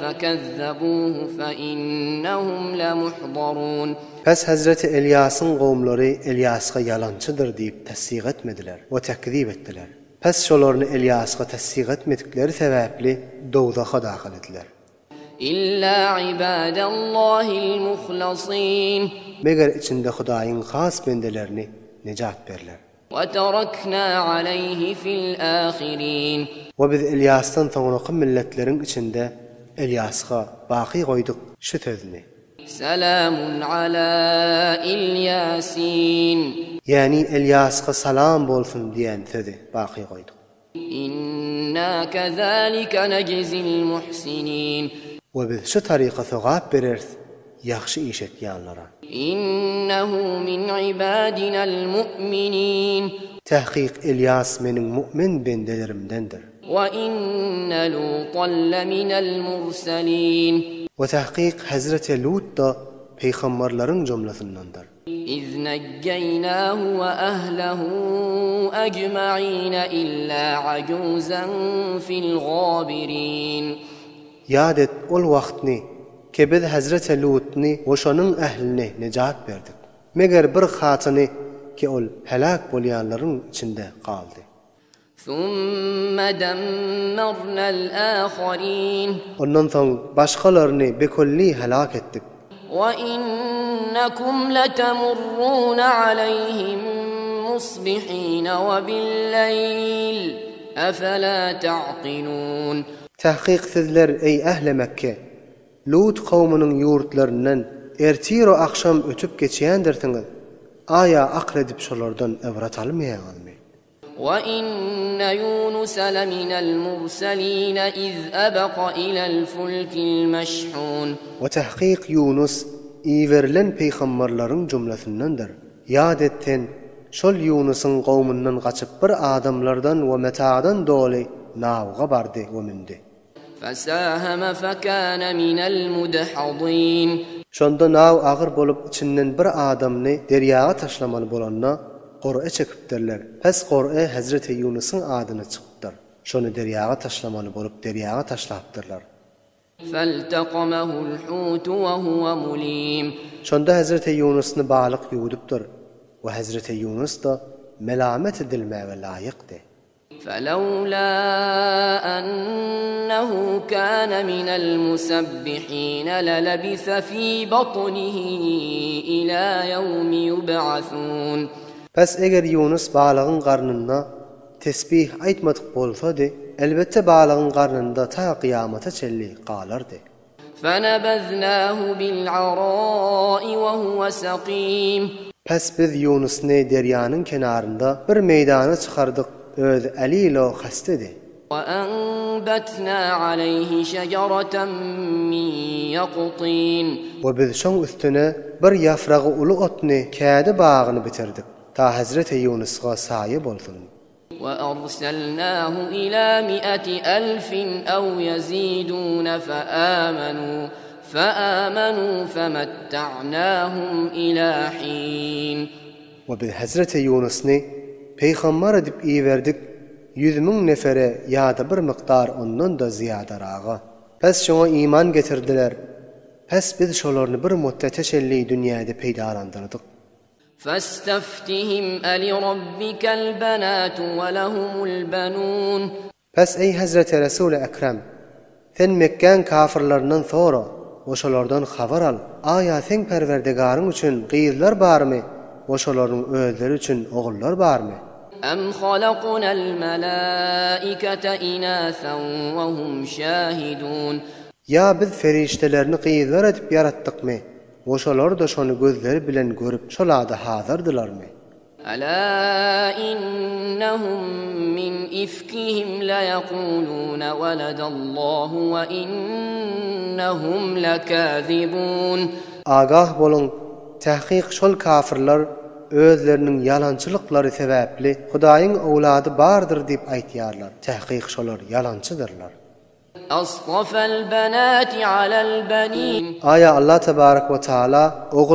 Fekezzebuhu feinnehum lemuhdarun. Pes hezreti Elýasyň gowumlary Elýasga ýalançydyr diýip tassyk etmediler we tekzip etdiler. Pes şolaryny Elýasga tassyk etmedikleri sebäpli dowzaha dahyl ediler. Illa ibadallahil muhlasyn. Meger içinde Hudaýyň has bendelerini nejat berler. We terekna aleýhi fil ahirin. We biz Elýasdan soňraky milletleriň içinde Elýasga baky goýduk şu sözüni. Selamun ala Ilýasin. Ýäni Elýasga salam bolsun diýen sözi baky goýduk. Inna kezalike nejzil muhsinin. We biz şu taryka sogap bereris ýagşy iş etýänlara. Innehu min ibadinal mu'minin. Tahkyk Elýas meniň mu'min bendelerimdendir. We inne Lutan leminel murselin. We tahkyk Hezreti Lut-da pygamberleriň jumlasyndandyr. Iz nejjeýnahu we ehlehu ejma'ine illa ajuzan fil gabirin. Ýat et ol wagtny, ki biz hezreti Lutny we şonuň ählini nejat berdik. Meger bir hatyny, ki ol heläk bolýanlaryň içinde galdy. Summa demmarnal aharin. Ondan soň başgalaryny bekülli helak etdik. We innekum letemurruna aleýhim musbihina we billeýl, efela ta'kilun. Tahkyk sizler, eý ähli Mekke, Lut kowmunyň ýurtlaryndan ertir-u agşam ötüp geçýändirsiňiz, aýa akyl edip şolardan ybrat almaýaňyzmy? We inne Ýunusa leminel murseline iz ebeka ilel fulkil meşhun. We tahkyk Ýunus iberilen pygamberleriň jumlasyndandyr. Ýat et sen, şol Ýunusyň gowmundan gaçyp bir adamlardan we metadan doly nawga bardy we mündi. Fesaheme fekane minel mudhadin. Şonda naw agyr bolup içinden bir adamny derýaga taşlamaly bolanda gur'a çekipdirler. Pes gur'a Hezreti Ýunusyň adyna çykypdyr. Şony derýaga taşlamaly bolup derýaga taşlapdyrlar. Feltekamehul hutu we huwe mulim. Şonda Hezreti Ýunusny balyk ýuwdupdyr we Hezreti Ýunus-da melamet edilmäge laýykdy. Felewlâ ennehu kâne minel musebbihîne lelebise fî batnihi ilâ ýewmi ýub'asûn. Pes eger Ýunus balygyň garnynda tesbih aýtmadyk bolsady, elbetde balygyň garnynda ta kyýamata çenli galardy. Fenebeznâhu bil-arâi we huwe sekîm. Pes biz Ýunusny derýanyň kenarynda bir meýdana çykardyk, özi älil-o hastedi. We enbetnâ aleýhi şejereten min ýakutîn. We biz şoň üstüne bir ýafragy uly otny, kädi bagyny bitirdik, ta hezreti Ýunusga saýa bolsun. We erselnahu ila mi'ati elfin ew ýezidun fe-amenu fe-amenu femetta'nahum ila hin. We biz hezreti Ýunusny peýgambar edip iberdik 100000 nefere ýa-da bir mukdar ondan-da zyýadaraga. Pes şoňa iman getirdiler. Pes biz şolaryny bir mutdete çenli dünýäde peýdalandyrdyk. Festeftihim elirabbikel benatu we lehumul benun. Pes eý hezreti Resuly Ekrem! Sen Mekgäň kafyrlaryndan sora we şolardan habar al, aýa seň Perwerdigaryň üçin gyzlar barmy we şolaryň özleri üçin ogullar barmy? Em halaknal melaikete inasen we hum şahidun. Ýa biz perişdelerini gyzlar edip ýaratdykmy We şolar-da şony gözleri bilen görüp, şol ada hazardylarmy? Alâ innehum min ifkihim leyekulûne weledallâhu we innehum lekâzibûn. Agah boluň, tahkyk şol kafyrlar özleriniň ýalançylyklary sebäpli Hudaýyň owlady bardyr diýip aýtýarlar, tahkyk şolar ýalançydyrlar. Astafal banati alal banin. Aýa Allah tebarek we taala ogul.